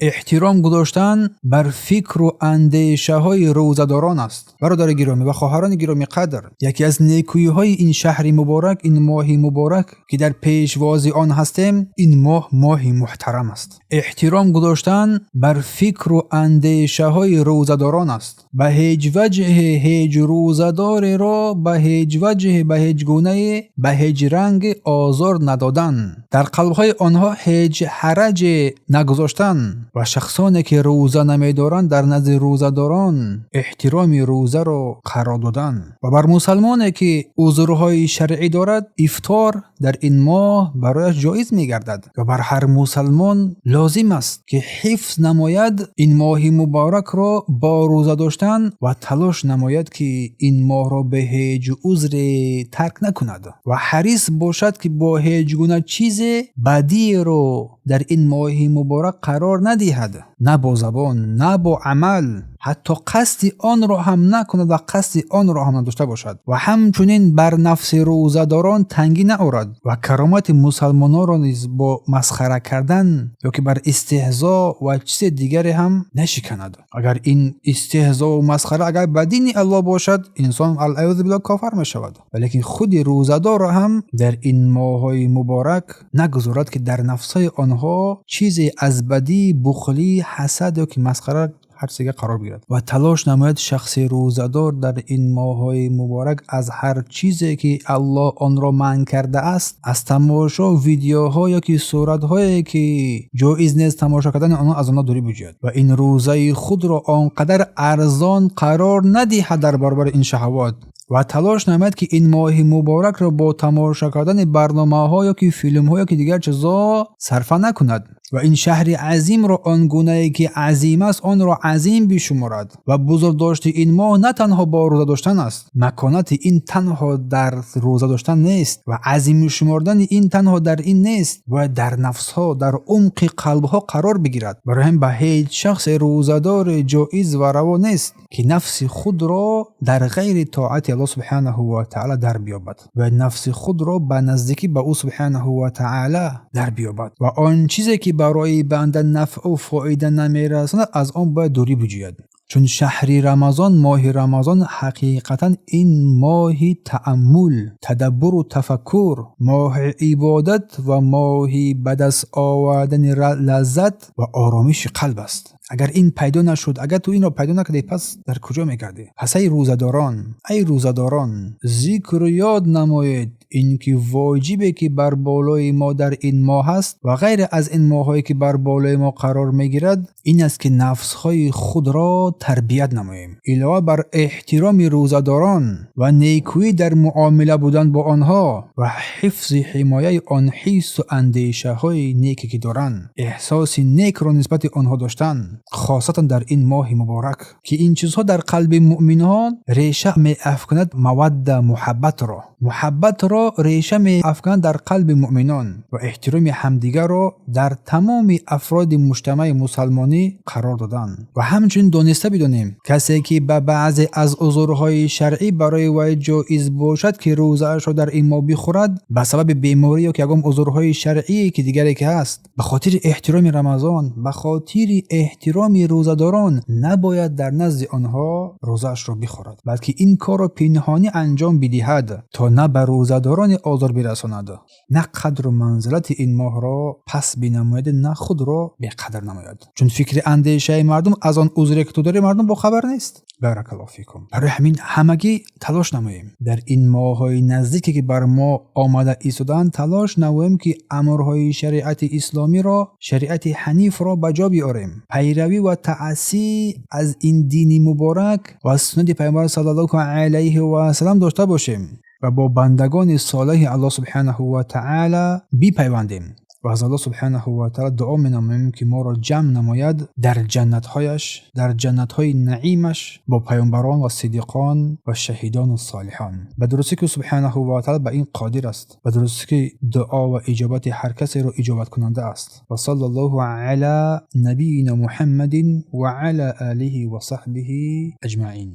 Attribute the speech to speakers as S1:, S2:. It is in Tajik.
S1: Эҳтиром гузоштан бар фикру андешаҳои рӯзадорон аст. Бародари гиромӣ ва хоҳарони гиромӣ қадр, яке аз некӯиҳои ин шаҳри муборак, ин моҳи муборак, ки дар пешвози он ҳастем, ин моҳ моҳи муҳтарам аст. Эҳтиром гузоштан бар фикру андешаҳои рӯзадорон аст. Ба ҳеҷ ваҷҳе ҳеҷ рӯзадореро ба ҳеҷ ваҷҳе, ба ҳеҷ гунае, ба ҳеҷ ранге озор надодан, дар қалбҳои онҳо ҳеҷ ҳараҷе нагузоштан ва шахсоне ки рӯза намедоранд дар назди рӯзадорон эҳтироми рӯзаро қарор додан ва бар мусалмоне ки узрҳои шаръӣ дорад, ифтор дар ин моҳ барояш ҷоиз мегардад ва бар ҳар мусалмон лозим аст, ки ҳифз намояд ин моҳи муборакро бо рӯза доштан ва талош намояд, ки ин моҳро бе ҳеҷ узре тарк накунад ва ҳарис бошад, ки бо ҳеҷ гуна чизе бадиеро дар ин моҳи муборак қарор надиҳад, на бо забон, на бо амал, ҳатто қасди онро ҳам накунад ва қасди онро ҳам надошта бошад ва ҳамчунин бар нафси рӯзадорон тангӣ наорад ва каромати мусалмононро низ бо масхара кардан ё ки бар истеҳзо ва чизи дигаре ҳам нашиканад. Агар ин истеҳзову масхара агар ба дини Аллоҳ бошад, инсон алъаёзу биллоҳ кофар мешавад. Валекин худи рӯзадорро ҳам дар ин моҳҳои муборак нагузорад, ки дар нафсҳои онҳо чизе аз бадӣ, бухлӣ, ҳасад ё ки масхара ҳар чизе қарор бигирад ва талош намояд шахси рӯзадор дар ин моҳҳои муборак аз ҳар чизе ки Аллоҳ онро манъ кардааст, аз тамошо видеоҳо ё ки суратҳое ки ҷоиз нест тамошо кардани онҳо, аз онҳо дурӣ биҷӯяд ва ин рӯзаи худро он қадар арзон қарор надиҳад дар баробари ин шаҳавот ва талош намояд, ки ин моҳи муборакро бо тамошо кардани барномаҳо ё ки филмҳо ё ки дигар чизҳо сарфа накунад ва ин шаҳри азимро он гунае ки азим аст, онро азим бишуморад ва бузургдошти ин моҳ на танҳо бо рӯза доштан аст. Маконати ин танҳо дар рӯза доштан нест ва азим шумордани ин танҳо дар ин нест, бояд дар нафсҳо, дар умқи қалбҳо қарор бигирад. Барои ҳамин ба ҳеҷ шахсе рӯзадоре ҷоиз ва раво нест, ки нафси худро дар ғайри тоати Аллоҳ субҳанаҳу ва таъала дар биёбад ва нафси худро ба наздикӣ ба ӯ субҳанаҳу ва таъала дар биёбад ва он чизе ки барои банда нафъу фоида намерасонад, аз он бояд дурӣ биҷӯяд. Чун шаҳри Рамазон, моҳи Рамазон ҳақиқатан ин моҳи тааммул, тадаббуру тафаккур, моҳи ибодат ва моҳи ба даст овардани лаззат ва оромиши қалб аст. Агар ин пайдо нашуд, агар ту инро пайдо накардӣ, пас дар куҷо мегардӣ? Пас ай рӯзадорон, ай рӯзадорон, зикру ёд намоед ин ки воҷибе ки бар болои мо дар ин моҳ аст ва ғайр аз ин моҳҳое ки бар болои мо қарор мегирад, ин аст, ки нафсҳои худро тарбият намоем. Илова бар эҳтироми рӯзадорон ва некӯӣ дар муомила будан бо онҳо ва ҳифзи ҳимояи он ҳиссу андешаҳои неке ки доранд, эҳсоси некро нисбати онҳо доштан, хосатан дар ин моҳи муборак, ки ин чизҳо дар қалби муъминҳо реша меафканад, мавадда, муҳаббатро реша меафканад дар қалби муъминон ва эҳтироми ҳамдигарро дар тамоми афроди муҷтамаи мусалмонӣ қарор додан. Ва ҳамчунин дониста бидонем, касе ки ба баъзе аз узурҳои шаръӣ барои вай ҷоиз бошад, ки рӯзаашро дар ин моҳ бихӯрад ба сабаби беморӣ ё ки ягон узурҳои шаръие ки дигаре ки ҳаст, ба хотири эҳтироми Рамазон, ба хотири эҳтироми рӯзадорон набояд дар назди онҳо рӯзаашро бихӯрад, балки ин корро пинҳонӣ анҷом бидиҳад, то на ба рӯзадорони озор бирасонад, на қадру манзилати ин моҳро пас бинамояд, на худро беқадр намояд, чун фикри андешаи мардум аз он узре ки ту дорӣ мардум бохабар нест. Баракаллоҳу фикум. Барои ҳамин ҳамагӣ талош намоем дар ин моҳҳои наздике ки бар мо омада истодаанд, талош намоем, ки амрҳои шариати исломиро, шариати ҳанифро ба ҷо биёрем, пайравӣ ва таъассӣ аз ин дини муборак ва суннати Пайғамбар саллаллоҳу алайҳи васаллам дошта бошем ва бо бандагони солеҳи Аллоҳ субҳанаҳу ва таъала бипайвандем ва аз Аллоҳ субҳанаҳу ва таъала дуо менамоем, ки моро ҷамъ намояд дар ҷаннатҳояш, дар ҷаннатҳои наимаш бо паёмбарон ва сиддиқон ва шаҳидону солиҳон. Ба дурустӣ ки субҳанаҳу ва таъала ба ин қодир аст, ба дурустӣ ки дуо ва иҷобати ҳар касеро иҷобаткунанда аст. Ва саллаллоҳу ала набийина Муҳаммадин ва ала олиҳи ва саҳбиҳи аҷмаин.